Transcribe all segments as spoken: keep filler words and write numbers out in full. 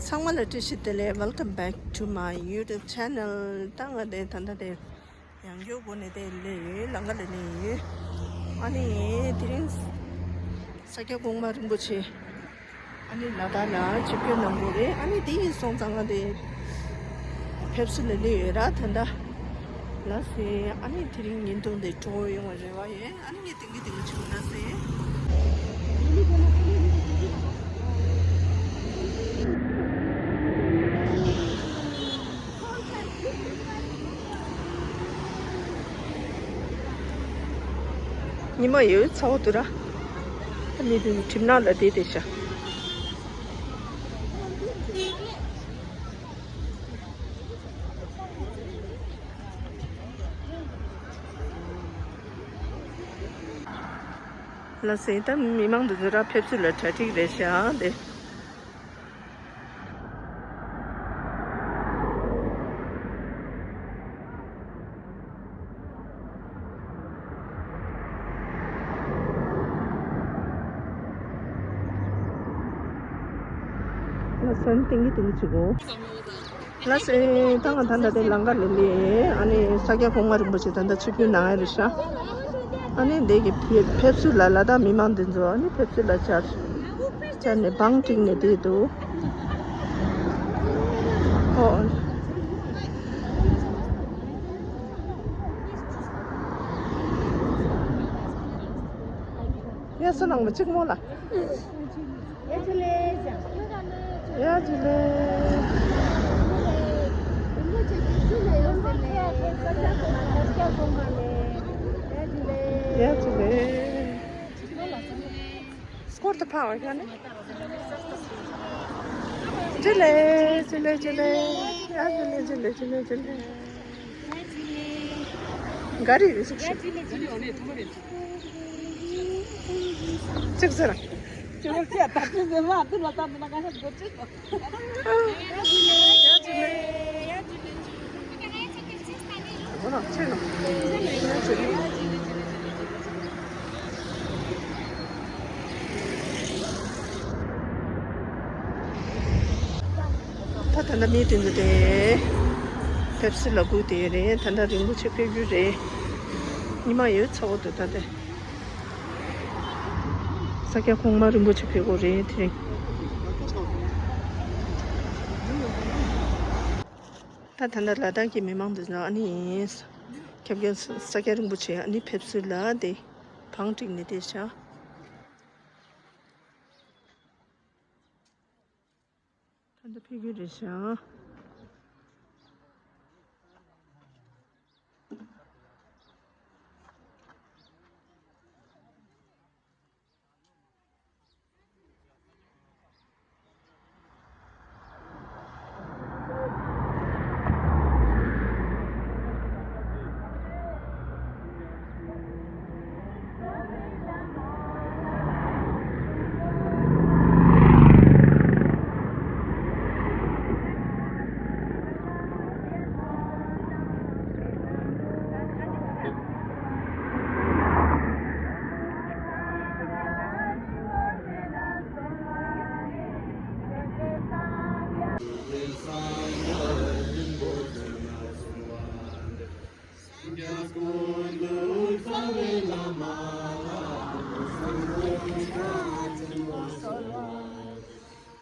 ཚང་མ་ལ་བཀྲ་ཤིས་བདེ་ལེགས། Welcome back to my YouTube channel. ད་ང་དེ་ད་ལྟ་དེ་ཡང་སྒོས་སྒོ་ནས་དེ་སླེབས་ཡོད། ལམ་ཁ་ལ་སླེབས་ཡོད། ཨ་ནི་དེ་རིང་ས་སྐྱ་གོང་མ་རིན་པོ་ཆེ། ཨ་ནི་ལ་དྭགས་ལ་ཆིབས་བསྒྱུར་གནང་གི་རེད། ཨ་ནི་དེ་ཡིན་སོང་ཙང་ང་དེ་ཕེབས་བསུ་ལ་སླེབས་ཡོད་ར། ད་ལྟ་ལགས་སེ། ཨ་ནི་དེ་རིང་ཉིན་ཐོ་འདི་སྤྲོ་བོ་ཡོང་བའི་རེ་བ་ཡོད། ཨ་ནི་ངས་དེང་གི་དེང་གི་བྱུང་ན་ཟེར། ཉི་མ་ཡོད་ཚ་བོ་འདུག་ར། ཨ་ནི་དེ་གྲིབ་ནག་ལ་བསྡད་བསྡད་ཤག་ལགས་སེ། ད་མི་མང་དེ་ཚོ་ར་ཕེབས་བསུ་ལ་གྲ་སྒྲིག་རེད་ཤག་དེ། ལགས་སེ། ཏིང་གི་ཏིང་གི་བྱེད་དགོས། ལགས་སེ། ད་ང་ད་ལྟ་དེ་ལམ་ཁ་ལ་སླེབས། ཨ་ནི་ས་སྐྱ་གོང་མ་རིན་པོ་ཆེ་ད་ལྟ་ཆིབས་བསྒྱུར་གནང་ཡ་རེད་ཤག་ཨ་ནི་འདི་གི་ཕེབས་བསུ་ལ་ལ་དྭགས་མི་མང་འདི་ཚོ་ཨ་ནི་ཕེབས་བསུ་ལ་བཅར་བཅར་ནས་བང་བསྒྲིགས་ནས་བསྡད་འདུག་ཨོ། ཡ་སོ་ནང་མ་གཅིག་མོ་ལ། ཡ་ཇུ་ལེ། ཡ་ཇུ་ལེ། ཡ་ཇུ་ལེ། སྐོར་དུ་ཕ་བ་ཁ་ནི། ཇུ་ལེ་ཇུ་ལེ་ཇུ་ལེ། ཡ་ཇུ་ལེ་ཇུ་ལེ་ཇུ་ལེ་ཇུ་ལེ། ག་རེ་རེད་ཟེར། ཅིག་ཟེར། ཅིག་ཟེར། ད་ཅི་ཟེར་མ་ཏུ་ལ་ད་མ་ན་ག་ས་གོ་ཅི་ཟེར། ད་ད་ལྟ་མི་དེ་ཚོ་དེ་ཕེབས་བསུ་ལ་སྒུག་བསྡད་རེད། ད་ལྟ་རིན་པོ་ཆེ་ཕེབས་རྒྱུ་རེད། ཉི་མ་ཡོད་ཚ་བོ་འདུག་ད་དེ། ས་སྐྱ་གོང་མ་རིན་པོ་ཆེ་ཕེབས་དགོས་རེད་དེ་རིང་། ད་ད་ལྟ་ལ་དྭགས་ཀྱི་མི་མང་འདི་ཚོ་ཨ་ནི་ཁྱབ་ཁྱབ་ས་སྐྱ་རིན་པོ་ཆེ་ཨ་ནི་ཕེབས་བསུ་ལ་དེ་བང་བསྒྲིགས་ནས་བསྡད་ཤག་ད་ལྟ་ཕེབས་རྒྱུ་རེད་ཤག་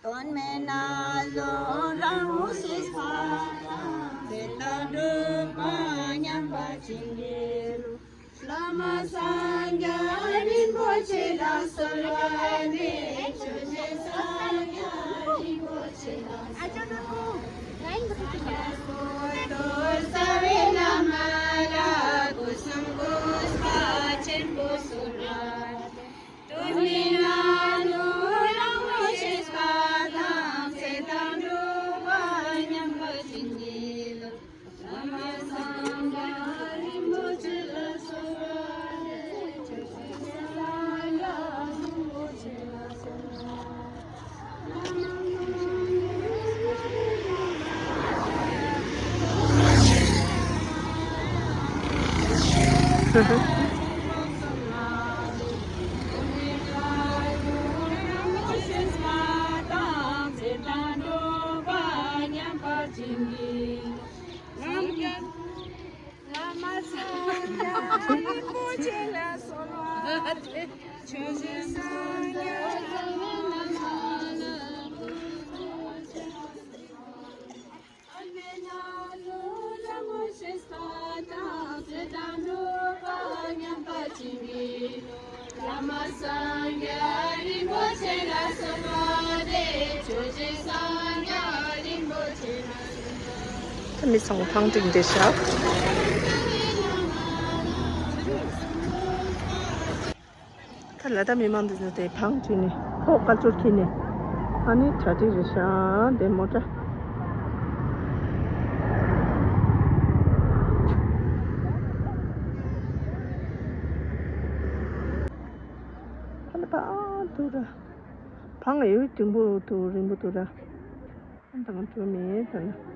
དོན་མེད་ན་ལོ་རང་ངོ་ཤེས་པ་དང་། དེ་ལྟར་སྒྲུབ་པ་མཉམ་པར་བྱིན་གྱིས་རློབས། བླ་མ་སངས་རྒྱས་རིན་པོ་ཆེ་ལ་གསོལ་བ་འདེབས། ཆོས་རྗེ་སངས་རྒྱས་རིན་པོ་ཆེ་ལ་གསོལ་བ་འདེབས། རྒྱ་སྐུ་རྡོ་རྩ་བའི་བླ་མ་ལ་སྐུ་གསུམ་གུས་པ་ཆེན་པོས་གསོལ་བ་འདེབས། དོན་མེད་ན་ལོ་རང་ངོ་ཤེས་པ་དང་། ཚེ་དང་སྒྲུབ་པ་མཉམ་པར་བྱིན་གྱིས་རློབས། བླ་མ་སངས་རྒྱས་རིན་པོ་ཆེ་ལ་གསོལ་བ་འདེབས། ཆོས་རྗེ་སངས་རྒྱས་རིན་པོ་ཆེ་ལ་གསོལ་བ་འདེབས། ད་མི་ཚང་མ་བང་སྒྲིག་འདི་བཞག་ད་ལ་ད་མི་མང་འདི་ཚོ་དེ་བང་སྒྲིག་ནས་ཕོགས་དཀར་ཕྱོགས་འཁྱེར་ནས། ཨ་ནི་གྲ་སྒྲིག་རེད་ཤག་འདི་མོ་ཊ། ཨ་ནི་བང་འདུག་ར། བང་ཡོད་རིང་པོ་འདུག་རིང་པོ་འདུག་ར། ཨ་ནི་ད་གང་འགྲོ་མེད་ད་ལ།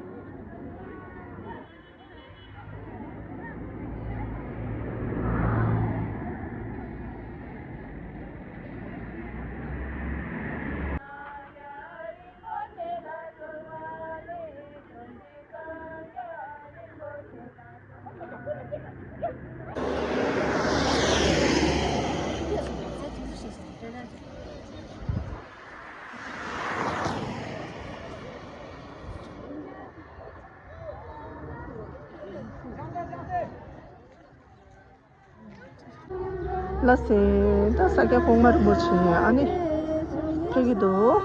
ལགས་སེ། ད་ས་སྐྱ་གོང་མ་རིན་པོ་ཆེ་ཨ་ནི་ཕེབས་ཀྱི་འདུག་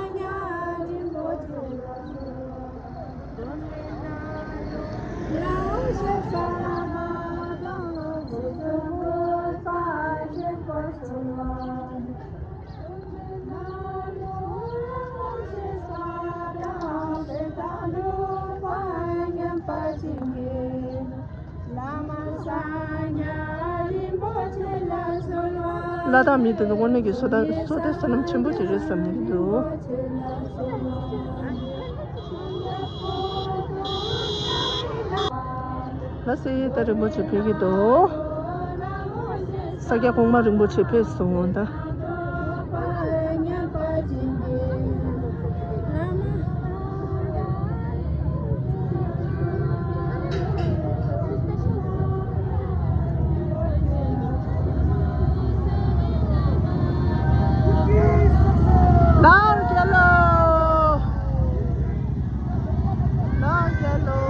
ལ་དྭགས་མི་དེ་ཚོ་དངོས་གནས་ཀྱི་བསོད་བསོད་བདེ་བསོད་ནམས་ཆེན་པོ་ཅིག་རེད་བསམ་གྱི་འདུག་ལགས་སེ། ད་རིན་པོ་ཆེ་ཕེབས་ཀྱི་འདུག་ས་སྐྱ་གོང་མ་རིན་པོ་ཆེ་ཕེབས་སོང་ད། ནང་རྒྱལ་ལོ། ནང་རྒྱལ་ལོ།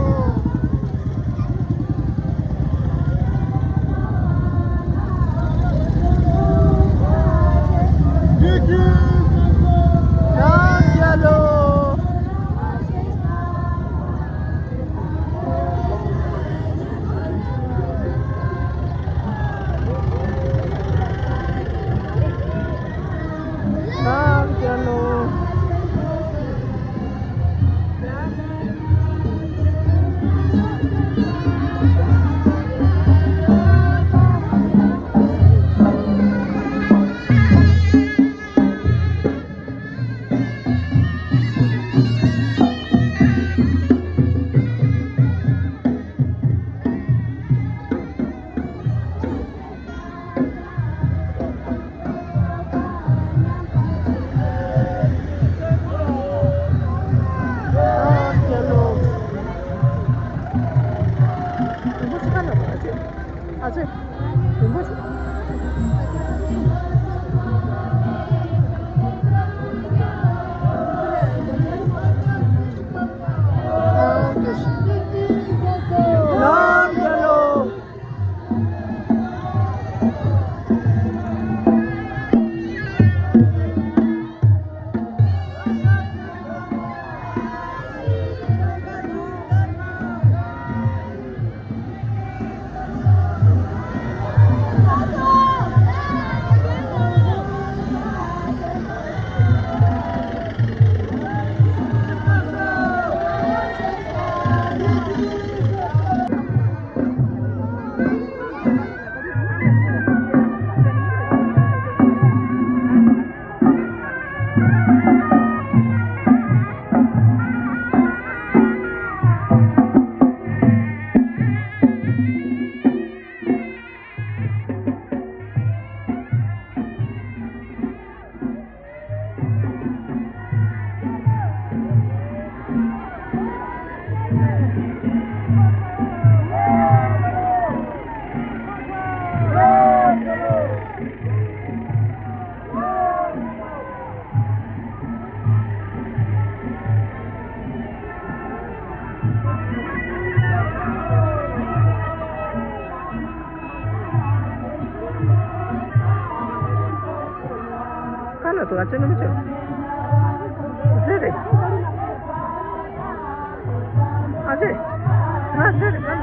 ག་ལ་འདུག་ཨ་ཅེ་ནུ་མི་ཅོ། ཟེར་རེད། ཨ་ཅེ། ང་ཟེར་རེད་ག་ལ།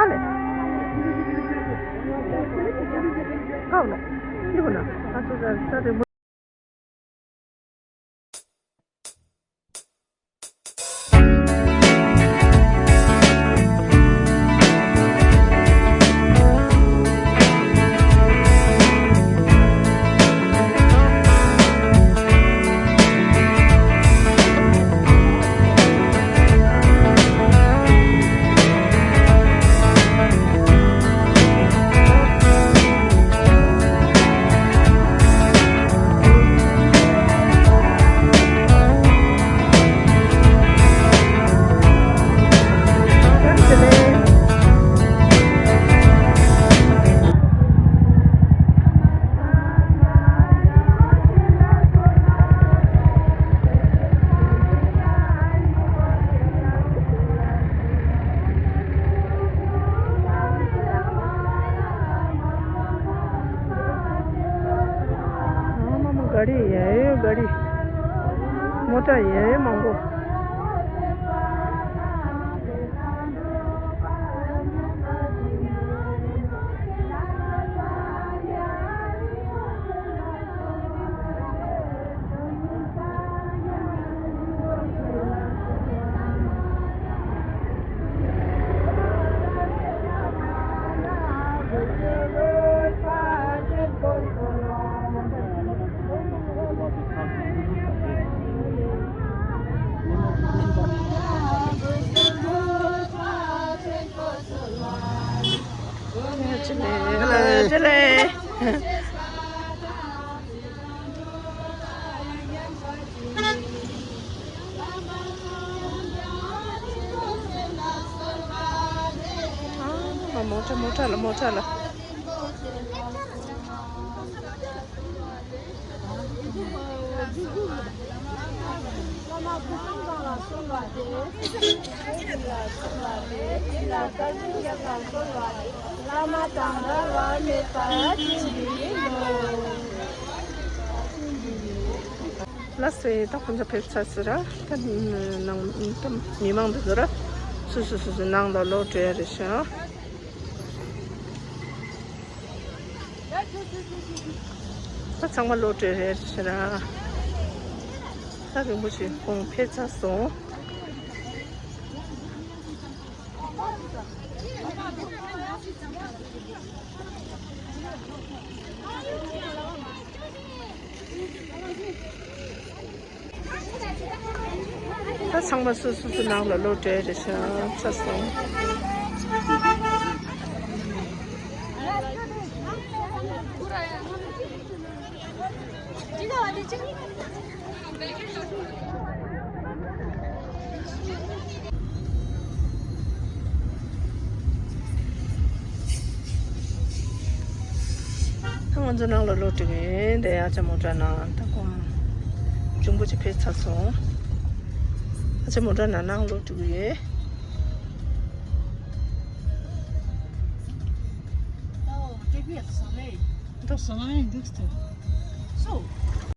ཨ་ལེ། ཨའོ་ལེ། འདི་གོ་ན། ཨ་ཚོ་ས་ས་རེ། ཨ་མ་མ། ག་རི་ཡ་ཡོད། ག་རི། མོ་ཊ་ཡ་ཡོད་མང་པོ། ཅི་ལེ། ཅི་ལེ། ཨ། མོ་ཊ། མོ་ཊ་ལ། མོ་ཊ་ལ། བླ་མ་དང་འབྲལ་བ་མེད་པར་བྱིན་གྱིས་རློབས། ལགས་སོ། ད་ཁོང་ཚོ་ཕེབས་ཚར་ཟེར་ར། ད་ནང་ད་མི་མང་འདུག་ཟེར་ར། སུ་སུ་སུ་སུ་ནང་ལ་ལོག་འགྲོ་ཡ་རེད་ཤག་ད་ཚང་མ་ལོག་འགྲོ་ཡ་རེད་ཤག་ར། ད་རིན་པོ་ཆེ་ཁོང་ཕེབས་ཚར་སོང་། ད་ཚང་མ་སོ་སོ་སོ་ནང་ལ་ལོག་འགྲོ་རེད་ཤག་ཚར་སོང་། ད་ང་ཚོ་ནང་ལ་ལོག་འགྲོ་གི་ཡིན། དེ་ཨ་ཅག་མོ་ཊ་ནང་ད་ཁོང་འབྱུང་པོ་ཅིག་ཕེབས་ཚར་སོང་། ཨ་ཅག་མོ་ཊ་ནང་ནང་ལོག་འགྲོ་གི་ཡིན། Oh, take me at Saleh. That's Saleh, that's the. So,